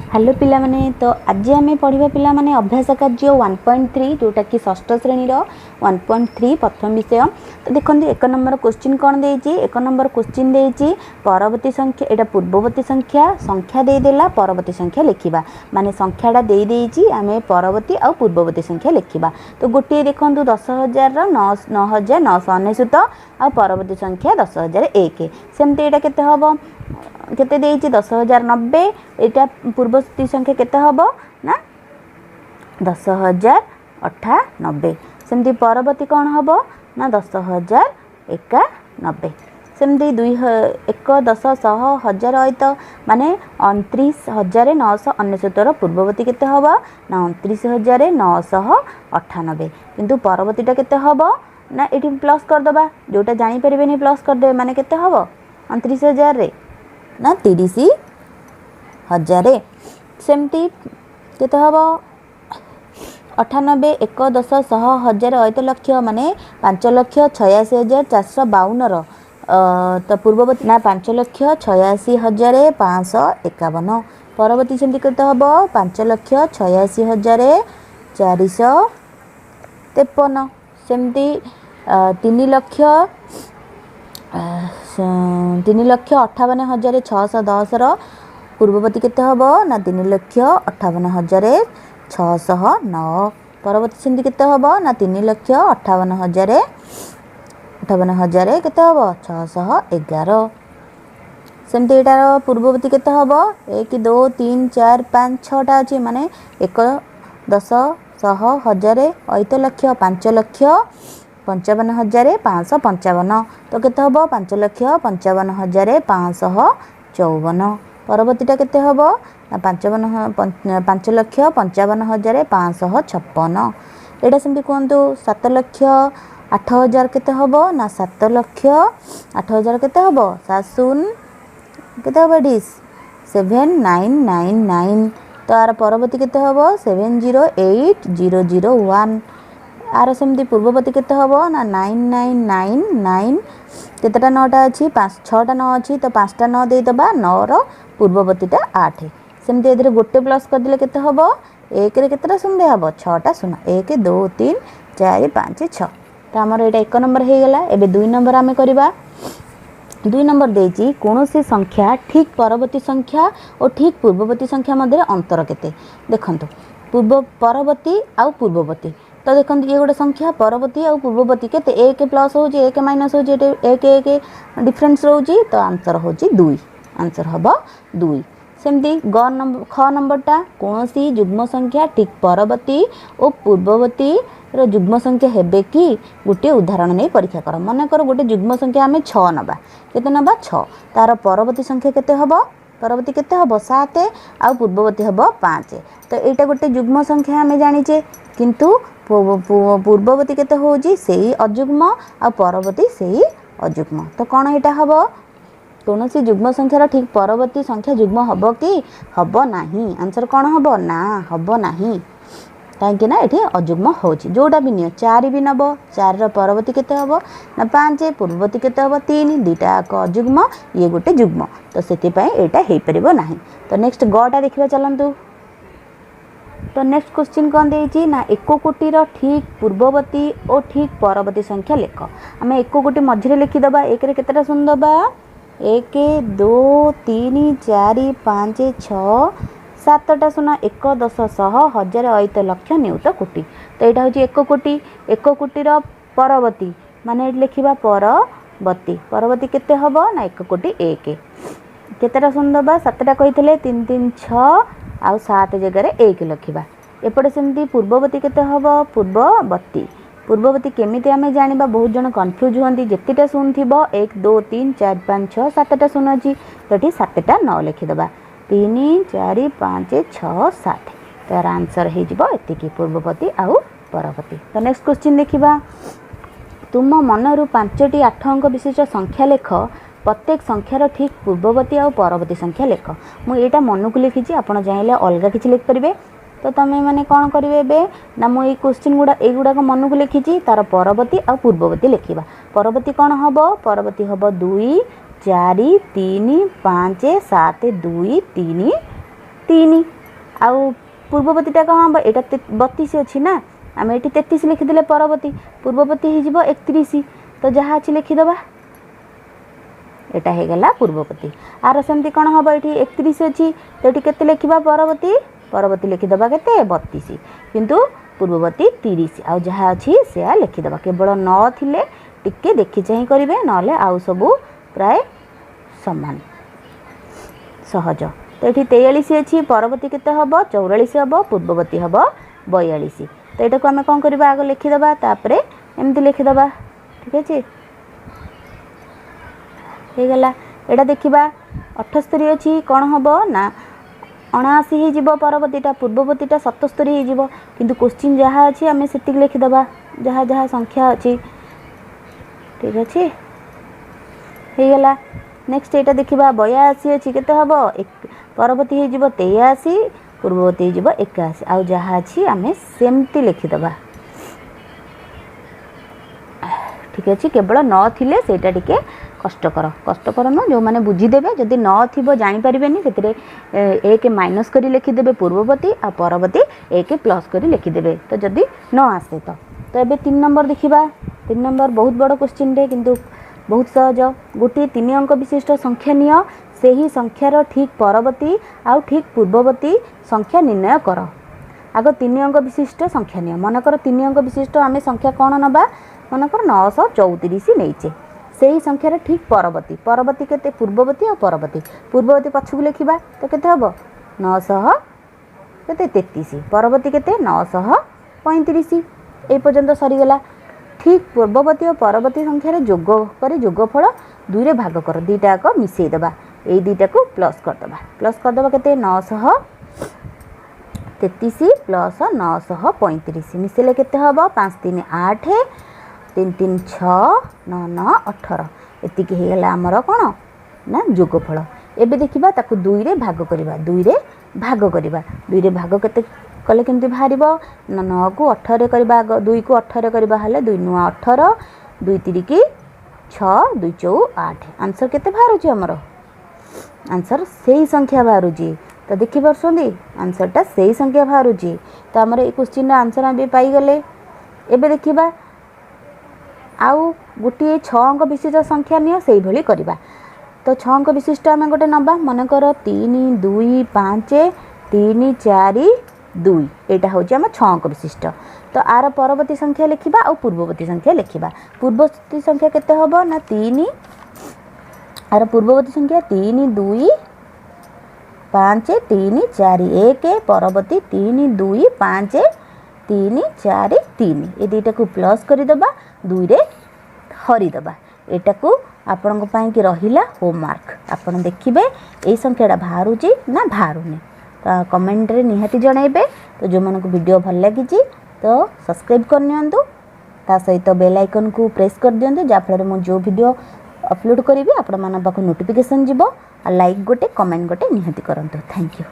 Hello ପିଲାମାନେ, ତ ଆଜି ଆମେ ପଢ଼ିବା ପିଲାମାନେ ଅଭ୍ୟାସ କାର୍ଯ୍ୟ 1.3, ଯେଉଁଟାକି ଷଷ୍ଠ ଶ୍ରେଣୀର 1.3 ପ୍ରଥମ ବିଷୟ। ତ ଦେଖନ୍ତୁ, 1 ନମ୍ବର କୋଶ୍ଚିନ୍ କ'ଣ ଦେଇଛି? 1 ନମ୍ବର କୋଶ୍ଚିନ୍ ଦେଇଛି ପରବର୍ତ୍ତୀ ସଂଖ୍ୟା, ଏଇଟା ପୂର୍ବବର୍ତ୍ତୀ ସଂଖ୍ୟା, ସଂଖ୍ୟା ଦେଇଦେଲା, ପରବର୍ତ୍ତୀ ସଂଖ୍ୟା ଲେଖିବା। ମାନେ ସଂଖ୍ୟାଟା ଦେଇଦେଇଛି, ଆମେ ପରବର୍ତ୍ତୀ ଆଉ ପୂର୍ବବର୍ତ୍ତୀ ସଂଖ୍ୟା ଲେଖିବା। ତ ଗୋଟିଏ ଦେଖନ୍ତୁ, 10,000ର 9,999 ଆଉ ପରବର୍ତ୍ତୀ ସଂଖ୍ୟା 10,001। ସେମିତି ଏଇଟା କେତେ ହେବ? କେତେ ଦେଇଛି? 10,090। ଏଇଟା ପୂର୍ବବର୍ତ୍ତୀ ସଂଖ୍ୟା କେତେ ହେବ ନା 10,098। ସେମିତି ପରବର୍ତ୍ତୀ କ'ଣ ହେବ ନା 10,091। ସେମିତି 2, 1, 10, ଶହ, ହଜାର, ଅଇତ, ମାନେ 29,999ର ପୂର୍ବବର୍ତ୍ତୀ କେତେ ହେବ ନା 29,998। କିନ୍ତୁ ପରବର୍ତ୍ତୀଟା କେତେ ହେବ ନା ଏଇଠି ପ୍ଲସ୍ କରିଦେବା, ଯେଉଁଟା ଜାଣିପାରିବେନି ପ୍ଲସ୍ କରିଦେବେ। ମାନେ କେତେ ହେବ 29,000ରେ ନା 30,000। ସେମିତି କେତେ ହେବ? 98, 1, 10, ଶହ, ହଜାର, ଅଇତ, ଲକ୍ଷ, ମାନେ 5,86,452ର ତ ପୂର୍ବବର୍ତ୍ତୀ ନା 5,86,551। ପରବର୍ତ୍ତୀ ସେମିତି କେତେ ହେବ? 5,86,453। ସେମିତି 3,58,610ର ପୂର୍ବବର୍ତ୍ତୀ କେତେ ହେବ ନା 3,58,609। ପରବର୍ତ୍ତୀ ସେମିତି କେତେ ହେବ ନା 3,58,000, 58,000 କେତେ ହେବ? 611। ସେମିତି ଏଇଟାର ପୂର୍ବବର୍ତ୍ତୀ କେତେ ହେବ? 1, 2, 3, 4, 5, 6ଟା ଅଛି, ମାନେ 1, 10, ଶହ, ହଜାର, ଅଇତ, ଲକ୍ଷ, 5,55,555। ତ କେତେ ହେବ? 5,55,554। ପରବର୍ତ୍ତୀଟା କେତେ ହେବ ନା 5,55,556। ଏଇଟା ସେମିତି କୁହନ୍ତୁ, 7,08,000 କେତେ ହେବ ନା 7,08,000 କେତେ ହେବ? 7 0 କେତେ ହେବ ଏଠି? 7 9 9 9। ତ ଆର ପରବର୍ତ୍ତୀ କେତେ ହେବ? 7 0 8 0 0 1। ଆର ସେମିତି ପୂର୍ବବର୍ତ୍ତୀ କେତେ ହେବ ନା 9 9 9 9। କେତେଟା 9ଟା ଅଛି? 5, 6ଟା 9 ଅଛି, ତ 5ଟା 9 ଦେଇଦେବା, 9ର ପୂର୍ବବର୍ତ୍ତୀଟା 8। ସେମିତି ଏଥିରେ ଗୋଟେ ପ୍ଲସ୍ କରିଦେଲେ କେତେ ହେବ? 1ରେ କେତେଟା ଶୂନ ଦିଆହେବ? 6ଟା ଶୂନ, 1, 2, 3, 4, 5, 6। ତ ଆମର ଏଇଟା 1 ନମ୍ବର ହେଇଗଲା। ଏବେ 2 ନମ୍ବର ଆମେ କରିବା। 2 ନମ୍ବର ଦେଇଛି କୌଣସି ସଂଖ୍ୟା ଠିକ୍ ପରବର୍ତ୍ତୀ ସଂଖ୍ୟା ଓ ଠିକ୍ ପୂର୍ବବର୍ତ୍ତୀ ସଂଖ୍ୟା ମଧ୍ୟରେ ଅନ୍ତର କେତେ? ଦେଖନ୍ତୁ, ପୂର୍ବ ପରବର୍ତ୍ତୀ ଆଉ ପୂର୍ବବର୍ତ୍ତୀ। ତ ଦେଖନ୍ତୁ, ଇଏ ଗୋଟେ ସଂଖ୍ୟା, ପରବର୍ତ୍ତୀ ଆଉ ପୂର୍ବବର୍ତ୍ତୀ କେତେ? 1 ପ୍ଲସ୍ ହେଉଛି, 1 ମାଇନସ୍ ହେଉଛି, ଏଠି 1 1 ଡିଫରେନ୍ସ ରହୁଛି। ତ ଆନ୍ସର୍ ହେଉଛି 2, ଆନ୍ସର୍ ହେବ 2। ସେମିତି ଗ ନମ୍ବର, ଖ ନମ୍ବରଟା, କୌଣସି ଯୁଗ୍ମ ସଂଖ୍ୟା ଠିକ୍ ପରବର୍ତ୍ତୀ ଓ ପୂର୍ବବର୍ତ୍ତୀର ଯୁଗ୍ମ ସଂଖ୍ୟା ହେବେ କି? ଗୋଟିଏ ଉଦାହରଣ ନେଇ ପରୀକ୍ଷା କର। ମନେକର ଗୋଟେ ଯୁଗ୍ମ ସଂଖ୍ୟା ଆମେ 6 ନେବା। କେତେ ନେବା? 6। ତା'ର ପରବର୍ତ୍ତୀ ସଂଖ୍ୟା କେତେ ହେବ? ପରବର୍ତ୍ତୀ କେତେ ହେବ? 7, ଆଉ ପୂର୍ବବର୍ତ୍ତୀ ହେବ 5। ତ ଏଇଟା ଗୋଟେ ଯୁଗ୍ମ ସଂଖ୍ୟା ଆମେ ଜାଣିଛେ, କିନ୍ତୁ ପୂର୍ବବର୍ତ୍ତୀ କେତେ ହେଉଛି? ସେଇ ଅଯୁଗ୍ମ, ଆଉ ପରବର୍ତ୍ତୀ ସେଇ ଅଯୁଗ୍ମ। ତ କ'ଣ ଏଇଟା ହେବ? କୌଣସି ଯୁଗ୍ମ ସଂଖ୍ୟାର ଠିକ୍ ପରବର୍ତ୍ତୀ ସଂଖ୍ୟା ଯୁଗ୍ମ ହେବ କି? ହେବ ନାହିଁ। ଆନ୍ସର୍ କ'ଣ ହେବ ନା ହେବ ନାହିଁ। କାହିଁକି ନା ଏଠି ଅଯୁଗ୍ମ ହେଉଛି। ଯେଉଁଟା ବି ନିଅ, 4 ବି ନେବ, 4ର ପରବର୍ତ୍ତୀ କେତେ ହେବ ନା 5, ପୂର୍ବବର୍ତ୍ତୀ କେତେ ହେବ? 3। ଦୁଇଟା ଯାକ ଅଯୁଗ୍ମ, ଇଏ ଗୋଟେ ଯୁଗ୍ମ, ତ ସେଥିପାଇଁ ଏଇଟା ହେଇପାରିବ ନାହିଁ। ତ ନେକ୍ସଟ ଗଟା ଦେଖିବା ଚାଲନ୍ତୁ। ତ ନେକ୍ସଟ କ୍ୱେଶ୍ଚିନ୍ କ'ଣ ଦେଇଛି ନା 1 କୋଟିର ଠିକ୍ ପୂର୍ବବର୍ତ୍ତୀ ଓ ଠିକ୍ ପରବର୍ତ୍ତୀ ସଂଖ୍ୟା ଲେଖ। ଆମେ 1 କୋଟି ମଝିରେ ଲେଖିଦେବା। 1ରେ କେତେଟା ଶୂନ ଦେବା? 1, 2, 3, 4, 5, 6, 7ଟା ଶୂନ। 1, 10, ଶହ, ହଜାର, ଅଇତ, ଲକ୍ଷ, ନିୟୁତ, କୋଟି। ତ ଏଇଟା ହେଉଛି 1 କୋଟି। 1 କୋଟିର ପରବର୍ତ୍ତୀ ମାନେ ଏଇଠି ଲେଖିବା ପରବର୍ତ୍ତୀ। ପରବର୍ତ୍ତୀ କେତେ ହେବ ନା 1 କୋଟି 1। କେତେଟା ଶୂନ ଦେବା? 7ଟା କହିଥିଲେ, 3 3 6, ଆଉ 7 ଜାଗାରେ 1 ଲେଖିବା। ଏପଟେ ସେମିତି ପୂର୍ବବର୍ତ୍ତୀ କେତେ ହେବ? ପୂର୍ବବର୍ତ୍ତୀ, ପୂର୍ବବର୍ତ୍ତୀ କେମିତି ଆମେ ଜାଣିବା? ବହୁତ ଜଣ କନଫ୍ୟୁଜ୍ ହୁଅନ୍ତି। ଯେତେଟା ଶୂନ ଥିବ, 1, 2, 3, 4, 5, 6, 7ଟା ଶୂନ ଅଛି, ତ ଏଠି 7ଟା 9 ଲେଖିଦେବା, 3, 4, 5, 6, 7। ତାର ଆନ୍ସର୍ ହେଇଯିବ ଏତିକି, ପୂର୍ବବର୍ତ୍ତୀ ଆଉ ପରବର୍ତ୍ତୀ। ତ ନେକ୍ସଟ କ୍ୱେଶ୍ଚିନ୍ ଦେଖିବା। ତୁମ ମନରୁ 5ଟି 8 ଅଙ୍କ ବିଶିଷ୍ଟ ସଂଖ୍ୟା ଲେଖ। ପ୍ରତ୍ୟେକ ସଂଖ୍ୟାର ଠିକ୍ ପୂର୍ବବର୍ତ୍ତୀ ଆଉ ପରବର୍ତ୍ତୀ ସଂଖ୍ୟା ଲେଖ। ମୁଁ ଏଇଟା ମନକୁ ଲେଖିଛି, ଆପଣ ଚାହିଁଲେ ଅଲଗା କିଛି ଲେଖିପାରିବେ। ତ ତୁମେ ମାନେ କ'ଣ କରିବେ ଏବେ ନା ମୁଁ ଏଇ କୋଶ୍ଚିନ୍ ଗୁଡ଼ା, ଏଇଗୁଡ଼ାକ ମନକୁ ଲେଖିଛି, ତା'ର ପରବର୍ତ୍ତୀ ଆଉ ପୂର୍ବବର୍ତ୍ତୀ ଲେଖିବା। ପରବର୍ତ୍ତୀ କ'ଣ ହେବ? ପରବର୍ତ୍ତୀ ହେବ 2, 4, 3, 5, 7, 2, 3, 3। ଆଉ ପୂର୍ବବର୍ତ୍ତୀଟା କ'ଣ ହେବ? ଏଇଟା 32 ଅଛି ନା, ଆମେ ଏଠି 33 ଲେଖିଦେଲେ ପରବର୍ତ୍ତୀ, ପୂର୍ବବର୍ତ୍ତୀ ହେଇଯିବ 31। ତ ଯାହା ଅଛି ଲେଖିଦେବା, ଏଇଟା ହେଇଗଲା ପୂର୍ବବର୍ତ୍ତୀ। ଆର ସେମିତି କ'ଣ ହେବ? ଏଠି 31 ଅଛି, ତ ଏଠି କେତେ ଲେଖିବା? ପରବର୍ତ୍ତୀ, ପରବର୍ତ୍ତୀ ଲେଖିଦେବା କେତେ? 32, କିନ୍ତୁ ପୂର୍ବବର୍ତ୍ତୀ 30। ଆଉ ଯାହା ଅଛି ସେୟା ଲେଖିଦେବା। କେବଳ ନଥିଲେ ଟିକେ ଦେଖି ଚାହିଁ କରିବେ, ନହେଲେ ଆଉ ସବୁ ପ୍ରାୟ ସମାନ, ସହଜ। ତ ଏଠି 43 ଅଛି, ପରବର୍ତ୍ତୀ କେତେ ହେବ? 44 ହେବ, ପୂର୍ବବର୍ତ୍ତୀ ହେବ 42। ତ ଏଇଟାକୁ ଆମେ କ'ଣ କରିବା? ଆଗ ଲେଖିଦେବା, ତାପରେ ଏମିତି ଲେଖିଦେବା। ଠିକ୍ ଅଛି, ହେଇଗଲା। ଏଇଟା ଦେଖିବା, 78 ଅଛି, କ'ଣ ହେବ ନା 79 ହେଇଯିବ ପରବର୍ତ୍ତୀଟା, ପୂର୍ବବର୍ତ୍ତୀଟା 77 ହେଇଯିବ। କିନ୍ତୁ କୋଶ୍ଚିନ୍ ଯାହା ଅଛି ଆମେ ସେତିକି ଲେଖିଦେବା, ଯାହା ଯାହା ସଂଖ୍ୟା ଅଛି। ଠିକ୍ ଅଛି, ହେଇଗଲା। ନେକ୍ସଟ ଏଇଟା ଦେଖିବା, 82 ଅଛି, କେତେ ହେବ? ପରବର୍ତ୍ତୀ ହେଇଯିବ 83, ପୂର୍ବବର୍ତ୍ତୀ ହେଇଯିବ 81। ଆଉ ଯାହା ଅଛି ଆମେ ସେମିତି ଲେଖିଦେବା। ଠିକ୍ ଅଛି, କେବଳ ନଥିଲେ ସେଇଟା ଟିକେ କଷ୍ଟକର, କଷ୍ଟକର ନୁହଁ, ଯେଉଁମାନେ ବୁଝିଦେବେ। ଯଦି ନଥିବ ଜାଣିପାରିବେନି, ସେଥିରେ 1 ମାଇନସ୍ କରି ଲେଖିଦେବେ ପୂର୍ବବର୍ତ୍ତୀ, ଆଉ ପରବର୍ତ୍ତୀ 1 ପ୍ଲସ୍ କରି ଲେଖିଦେବେ, ତ ଯଦି ନ ଆସେ ତ। ତ ଏବେ 3 ନମ୍ବର ଦେଖିବା। 3 ନମ୍ବର ବହୁତ ବଡ଼ କୋଶ୍ଚିନ୍ଟେ, କିନ୍ତୁ ବହୁତ ସହଜ। ଗୋଟିଏ 3 ଅଙ୍କ ବିଶିଷ୍ଟ ସଂଖ୍ୟା ନିଅ, ସେହି ସଂଖ୍ୟାର ଠିକ୍ ପରବର୍ତ୍ତୀ ଆଉ ଠିକ୍ ପୂର୍ବବର୍ତ୍ତୀ ସଂଖ୍ୟା ନିର୍ଣ୍ଣୟ କର। ଆଗ 3 ଅଙ୍କ ବିଶିଷ୍ଟ ସଂଖ୍ୟା ନିଅ। ମନେକର 3 ଅଙ୍କ ବିଶିଷ୍ଟ ଆମେ ସଂଖ୍ୟା କ'ଣ ନେବା? ମନେକର 934 ନେଇଛେ। ସେହି ସଂଖ୍ୟାର ଠିକ୍ ପରବର୍ତ୍ତୀ, ପରବର୍ତ୍ତୀ କେତେ? ପୂର୍ବବର୍ତ୍ତୀ ଆଉ ପରବର୍ତ୍ତୀ, ପୂର୍ବବର୍ତ୍ତୀ ପଛକୁ ଲେଖିବା, ତ କେତେ ହେବ? 900 କେତେ? 33। ପରବର୍ତ୍ତୀ କେତେ? 935। ଏଇ ପର୍ଯ୍ୟନ୍ତ ସରିଗଲା। ଠିକ୍ ପୂର୍ବବର୍ତ୍ତୀ ଓ ପରବର୍ତ୍ତୀ ସଂଖ୍ୟାରେ ଯୋଗ କରି ଯୋଗଫଳ 2ରେ ଭାଗ କର। ଦୁଇଟା ଯାକ ମିଶାଇ ଦେବା, ଏଇ ଦୁଇଟାକୁ ପ୍ଲସ୍ କରିଦେବା। ପ୍ଲସ୍ କରିଦେବା କେତେ? 933 ପ୍ଲସ୍ 935 ମିଶାଇଲେ କେତେ ହେବ? 5 3 8, 3 3 6, 9 9 18। ଏତିକି ହେଇଗଲା ଆମର କ'ଣ ନା ଯୋଗଫଳ। ଏବେ ଦେଖିବା ତାକୁ 2ରେ ଭାଗ କରିବା। 2ରେ ଭାଗ କରିବା, 2ରେ ଭାଗ କେତେ କଲେ କେମିତି ବାହାରିବ ନା 9କୁ 18ରେ କରିବା। ଆଗ 2କୁ 18ରେ କରିବା ହେଲେ 2 ନୂଆ 18, 2 ତିରିକି 6, 2 ଚଉ 8। ଆନ୍ସର୍ କେତେ ବାହାରୁଛି ଆମର? ଆନ୍ସର୍ ସେଇ ସଂଖ୍ୟା ବାହାରୁଛି। ତ ଦେଖିପାରୁଛନ୍ତି, ଆନ୍ସର୍ଟା ସେଇ ସଂଖ୍ୟା ବାହାରୁଛି। ତ ଆମର ଏଇ କୋଶ୍ଚିନ୍ର ଆନ୍ସର୍ ଆମେ ପାଇଗଲେ। ଏବେ ଦେଖିବା ଆଉ ଗୋଟିଏ 6 ଅଙ୍କ ବିଶିଷ୍ଟ ସଂଖ୍ୟା ନିଅ, ସେଇଭଳି କରିବା। ତ 6 ଅଙ୍କ ବିଶିଷ୍ଟ ଆମେ ଗୋଟେ ନେବା, ମନେକର 3 2 5 3 4 2, ଏଇଟା ହେଉଛି ଆମ 6 ଅଙ୍କ ବିଶିଷ୍ଟ। ତ ଆର ପରବର୍ତ୍ତୀ ସଂଖ୍ୟା ଲେଖିବା ଆଉ ପୂର୍ବବର୍ତ୍ତୀ ସଂଖ୍ୟା ଲେଖିବା। ପୂର୍ବବର୍ତ୍ତୀ ସଂଖ୍ୟା କେତେ ହେବ ନା 3, ଆର ପୂର୍ବବର୍ତ୍ତୀ ସଂଖ୍ୟା 3 2 5 3 4 1, ପରବର୍ତ୍ତୀ 3 2 5 3 4 3। ଏ ଦୁଇଟାକୁ ପ୍ଲସ୍ କରିଦେବା, 2ରେ ହରିଦେବା। ଏଇଟାକୁ ଆପଣଙ୍କ ପାଇଁକି ରହିଲା ହୋମୱାର୍କ। ଆପଣ ଦେଖିବେ ଏଇ ସଂଖ୍ୟାଟା ବାହାରୁଛି ନା ବାହାରୁନି, ତ କମେଣ୍ଟରେ ନିହାତି ଜଣାଇବେ। ତ ଯେଉଁମାନଙ୍କୁ ଭିଡ଼ିଓ ଭଲ ଲାଗିଛି ତ ସବସ୍କ୍ରାଇବ୍ କରିନିଅନ୍ତୁ, ତା ସହିତ ବେଲ୍ ଆଇକନ୍କୁ ପ୍ରେସ୍ କରିଦିଅନ୍ତୁ, ଯାହାଫଳରେ ମୁଁ ଯେଉଁ ଭିଡ଼ିଓ ଅପଲୋଡ଼ କରିବି ଆପଣମାନଙ୍କ ପାଖକୁ ନୋଟିଫିକେସନ୍ ଯିବ। ଆଉ ଲାଇକ୍ ଗୋଟେ, କମେଣ୍ଟ ଗୋଟେ ନିହାତି କରନ୍ତୁ। Thank you.